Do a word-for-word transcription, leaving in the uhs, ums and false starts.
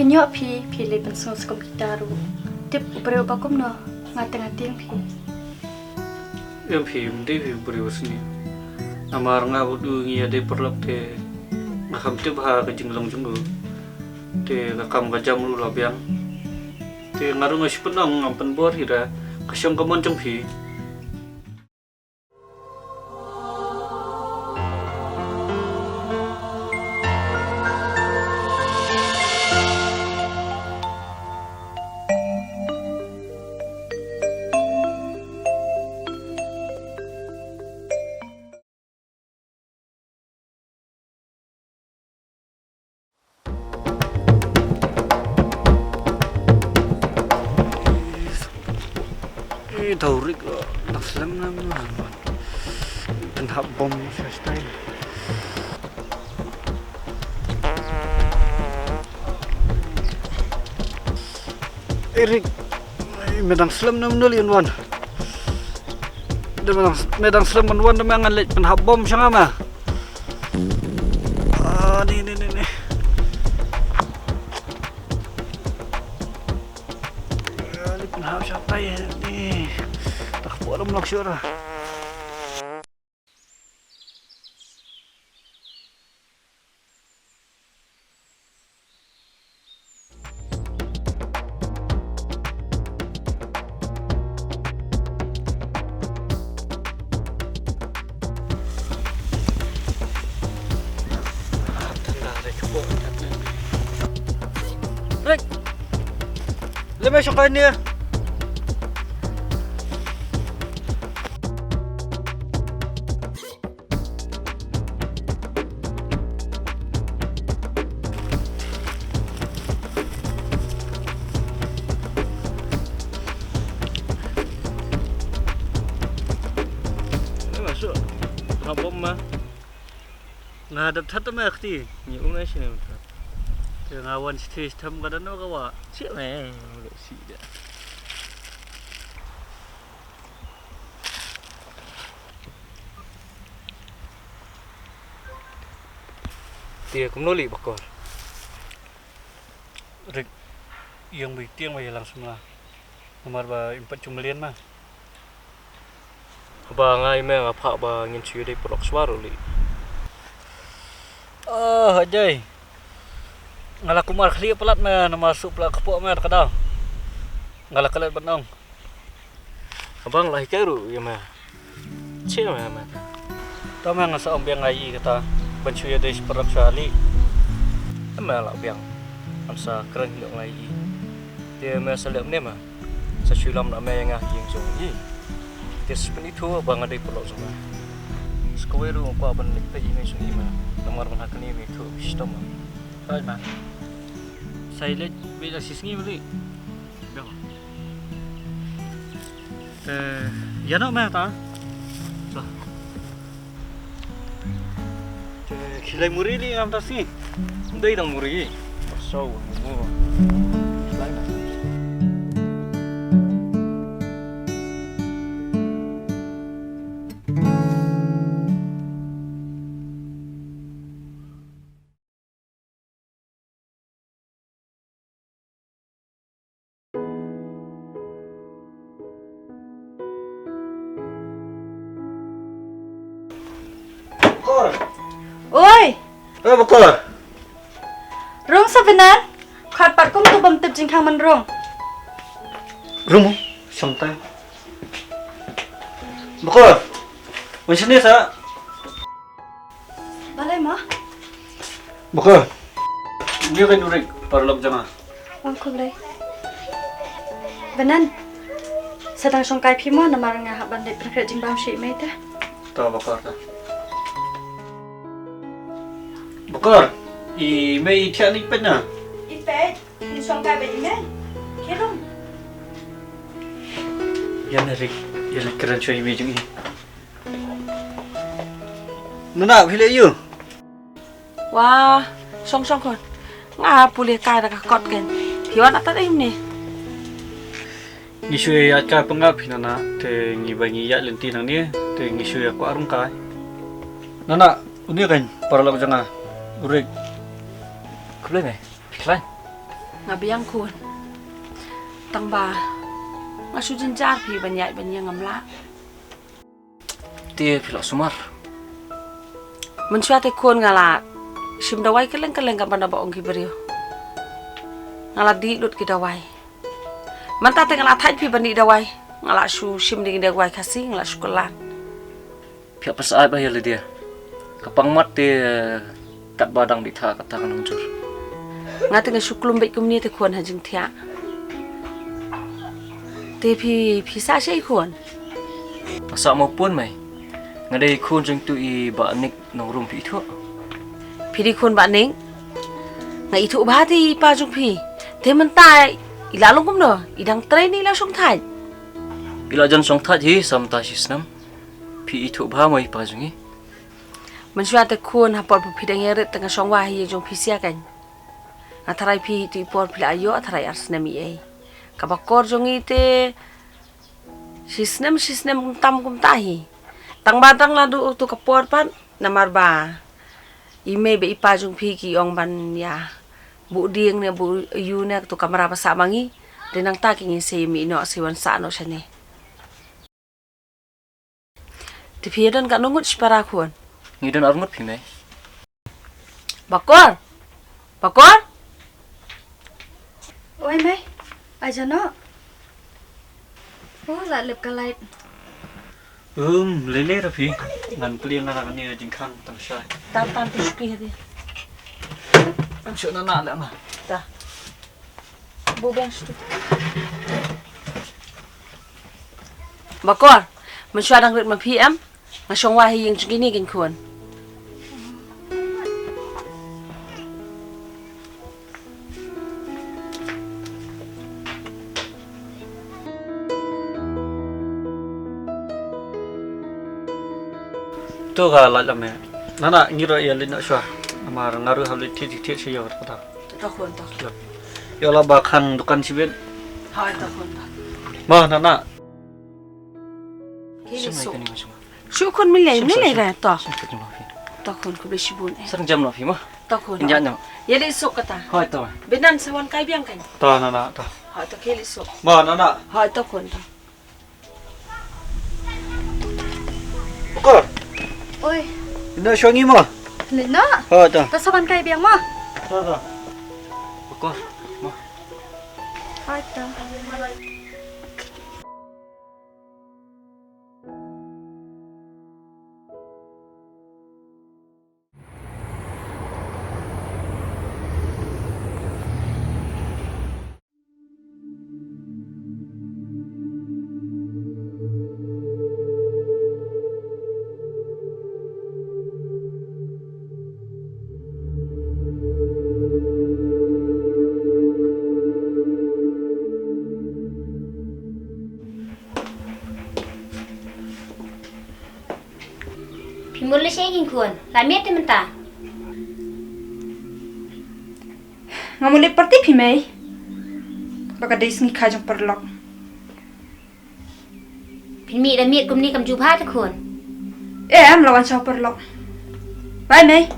Pynïoh phi, phi leh pynsngewsih kum kita ruh. Tip u briew ba kumno, nga teng ha tieng phi. Em phi, ym dei phi u briew sngewsih. Namar nga bad u ngi ïa dei paralok te nga kham tip ha ka jinglong jong u. Te ka kam ka jam ruh la biang. Te nga ruh nga shu pynong ngam pynbor hi da ka shong ka mon jong phi. Eh, dau rik lo, dang slem na ma. Pynhap bom sa style. Eh, rik, eh, me dang slem na ma nuli wan. Dei me dang, me dang slem ban wan, dei me ngan leit pynhap bom sha nga ma. Ah, ni, ni, ni, ni. Ah, leit pynhap shatai ni. Tak buat lem lok syura. Rick! Lem ïa shongkai ne. Eh, masuk. Hap bom ma. Nga dap that ma kti. Ni um na sini. Te nga wan siti tam ka dano ka wa. Cik me. Cik dah. Te kumno li Bakor? Rik, ïeng beit tieng ba ïalang samla. Namar ba im pat jumlien ma. Ba nga ïa me nga phah ba ngin shu ïa dei paralok shuwa ruh li. Ah, Ajay. Nga la kumar khlieh palat me namar suk palat kpoh me da ka daw. Nga la klet ban ong. Abang lah hikai ruh ïa me. Che me me. To me nga sa ong biang ngi kata ban shu ïa dei paralok sha li. Me lah biang. Am sa kren ïa ngi. Te me sa lem ne me. Sa shu lam na me ïa nga ïing jong ngi. Te sa pynithuh ba nga dei paralok jong me. Sa kawei ruh nga kwah ban leit peit ïa me jong ngi me. Namar ban ha kane me ithuh shitom me. Hoi me. Sa ïa leit peit la shisngi me li. Biang. Te ïa noh me ta. Te khilai muri li ngam ta si. Dei dang muri. Pasau mu. Khilai na. Bakor. Oi! Eh, Bakor. Rung sa Benan, khat pat kum tu bam tip jingkhang man rung. Rung, shong tai. Bakor. Wan shane sa. Balei ma? Bakor. Ni kan urik paralok jong nga. Wan khublei. Benan. Sa dang shongkai phi mo namar nga hap ban leit pynkhreh jingbam sha i mei te. To Bakor to. Bakor. I mei i thiah ni peit na. I peit. Ni shongkai ba i mei. Khie rung. Ïa na rik. Ïa na kren sha i mei jong i. Nana, phi leh aïu? Wa, shong shong khun. Nga pule kai da ka kot ken. Phi wan atat im ne. Ngi shu ïaid kai pynngap phi Nana, te ngi ba ngi ïaid lynti nangne, te ngi shu ïa kwah rung kai. Nana, uni ken paralok jong nga. Urik. Khublei me. Phi khlaiñ. Nga biang khun. Tang ba nga shu jynjar phi ban ïaid ban ïeng, ngam lah. Te phi la sumar. Mynshuwa te khun nga la shim dawai kylleng kylleng kaba na ba ong ki briew. Nga la dih lut ki dawai. Mynta te nga la thait phi ban dih dawai. Nga la shu shim ding dawai Khasi, nga la shu kyllon. Phi hap ban sngewthuh ba ïa lade ka pang mat te katba dang dih tha kata ka nongjur. Nga te nga shu klum beit kumne te khun ha jingthiah. Te phi, phi sah shaei khun? Nga sah Mawpun mei. Nga dei khun jong tu i Bah Nik Nongrum, phi ithuh? Phi dei khun Bah Nik? Nga ithuh bha te i pa jong phi. Te mynta i la long kumno? I dang trei ne i la shong thait? I la jan shong thait hi sa mynta shi snem. Phi ithuh bha mo i pa jong i? Mynshuwa te khun ha por ba phi dang ïarit te nga shong wah ha ïing jong phi sia kan. Nga tharai phi tu i por phi la ïoh tharai ar snem i ei. Kaba kor jong i te shi snem shi snem kumtam kumta hi. Tang ba tang la duh tu ka por pat namar ba i mei ba i pa jong phi ki ong ban ïa buh dieng ne buh ïu ne tu kamra ba sah ma ngi. Te nangta ki ngin sei mih noh sei wan sah noh shane. Te phi ïa don katno ngut shipara khun? Ngi don ar ngut phi mei. Bakor. Bakor. Oi mei. Ai jano. Oh, la lep ka light. Um, lele ra phi. Ngan plie nga ra kane jingkhang tang shai. Tam tam tu shuki hadi. Am shu na na le ma. Ta. Bubeng shuki. Bakor, mynshuwa dang rit ma phi em? Nga shong wah ha ïing jong kine ki khun. To ka la lame. Nana ngi ro ïa lin na shwa. Namar nga ru ha lin thit thit shi yor kata. To khun to. Yor la ba khang dukan shibit. Hai to khun to. Ma nana. Shu khun milei milei ra to. To khun khublei shibun eh. Sarang jam no phi ma. To khun. Nya no. Ïa leit suk kata. Hoi to. Binan sa wan kai biang kan. To nana to. Hoi to ki leit suk. Ma nana. Hoi to khun to. Bakor. Oi. Ina shong i ma. Leit na. Hoi to. Ta sa wan kai biang ma. To to. Bakor. Ma. Hoi to. Phi mut leit shaei khun? La miet te mynta. Nga mut leit party phi mei. Ba ka dei sngi kha jong paralok. Phin mih da miet kumne kam ju bha te khun. Em, la wan sha paralok. Bye mei.